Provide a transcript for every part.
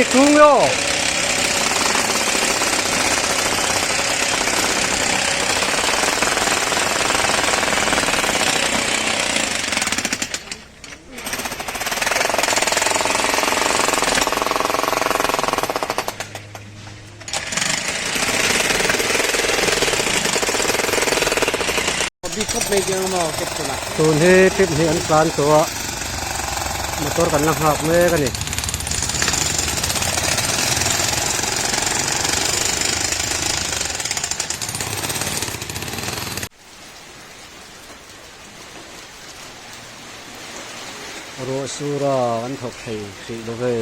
ti tung aw. Tun hi trip hnih an tlan tawh a motor kan la nghak mek a ni. Ruah sura an thawk thei hrih lo ve.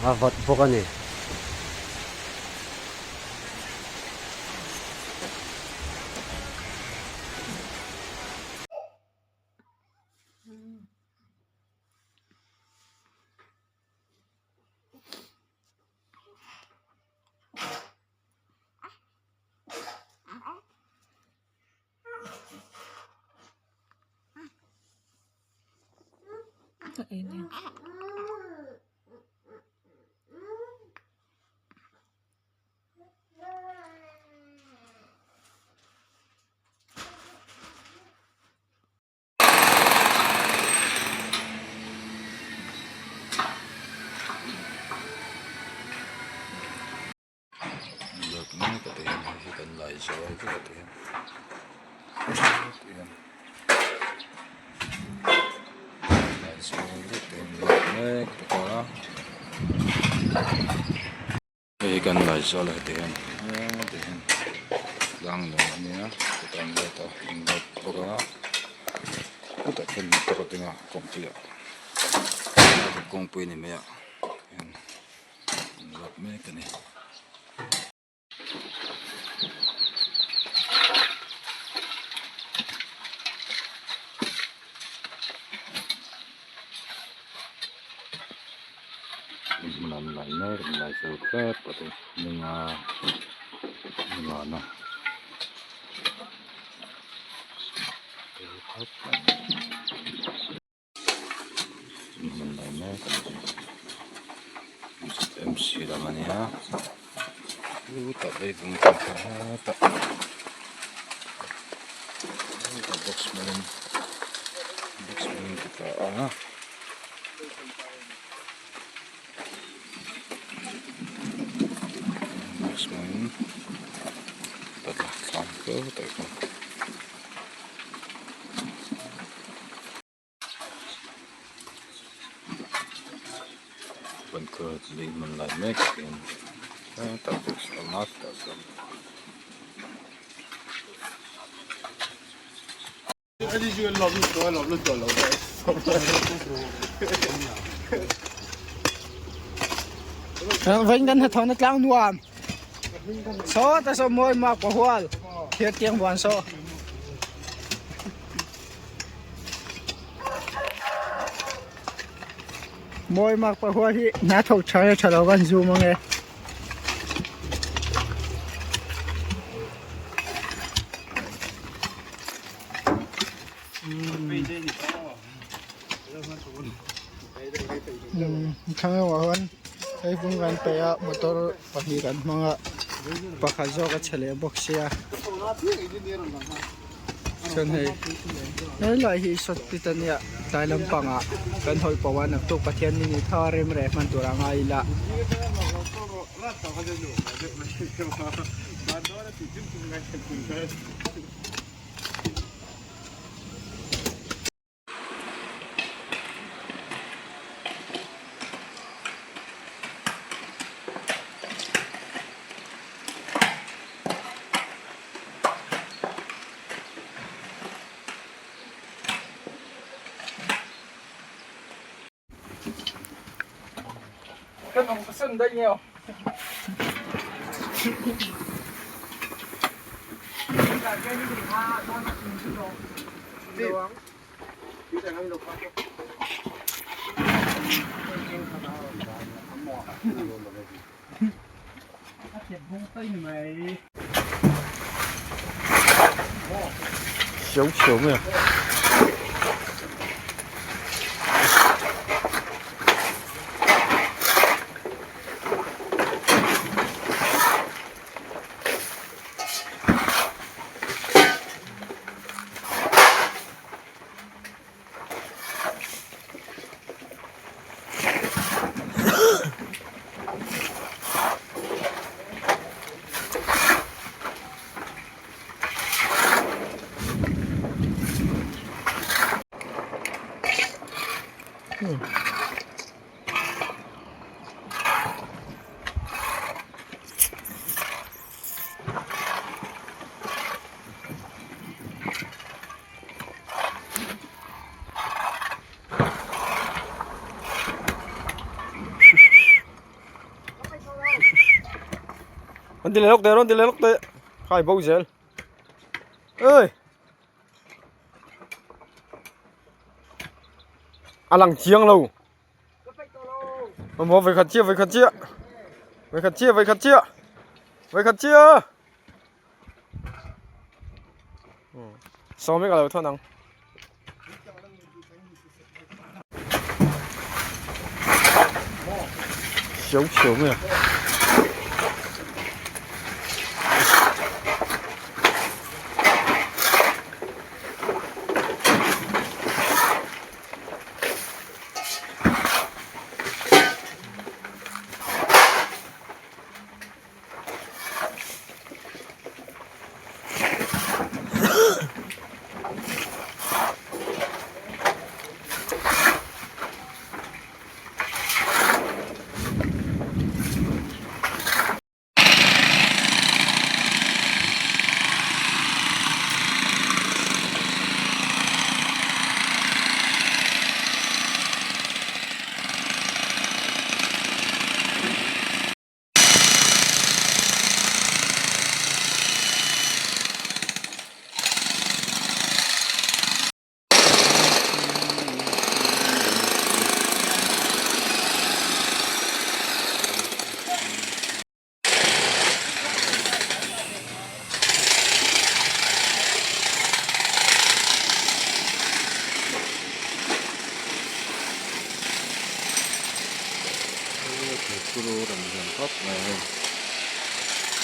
A vawt bawk a ni. Hei kan laizawl a heti hian heti hian tlang nuam a nia chutah an let a an let bawk a chutah khian motor a ding a kawngpui ah kawngpui a ni mai a hian an let mek a ni. Hmun an lai mek an lai zo tep a ni ninga ninga na hmun an lai mek a ni M C lam a nia chutah leivung te hetah box hmangin box hmangin ti ta a. Vawin kan hnathawh na tlang nuam saw ta saw mawi mak pahual thir tiang buan saw. Mawi mak pahual hi hna thawk tha nge tha lo kan zoom ange. Thlang erawh ah hian hei bung kan paih a motor pahnih kan hmang a pakhat zawk a che leh bawk sia chuan hei helai hi sawt pit ania tlai lampangah kan hawi pawh a naktuk Pathian ni ni thar rem reh hman tur a ngai ila. Kan awm san daih nge aw. Siau siau mai a. Rawn ti leh lawk teh rawn ti leh lawk teh khai bo zel oi a lang chiang lo Maw vawikhat chiah vawikhat chiah vawikhat chiah vawikhat chiah vawikhat chiah sawm hi ka lo thawn ang. Siau siau mai a. Thingkuru rawn lian khawp mai a hei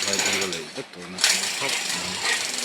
lai bul a leih vek tawh na khawp mai.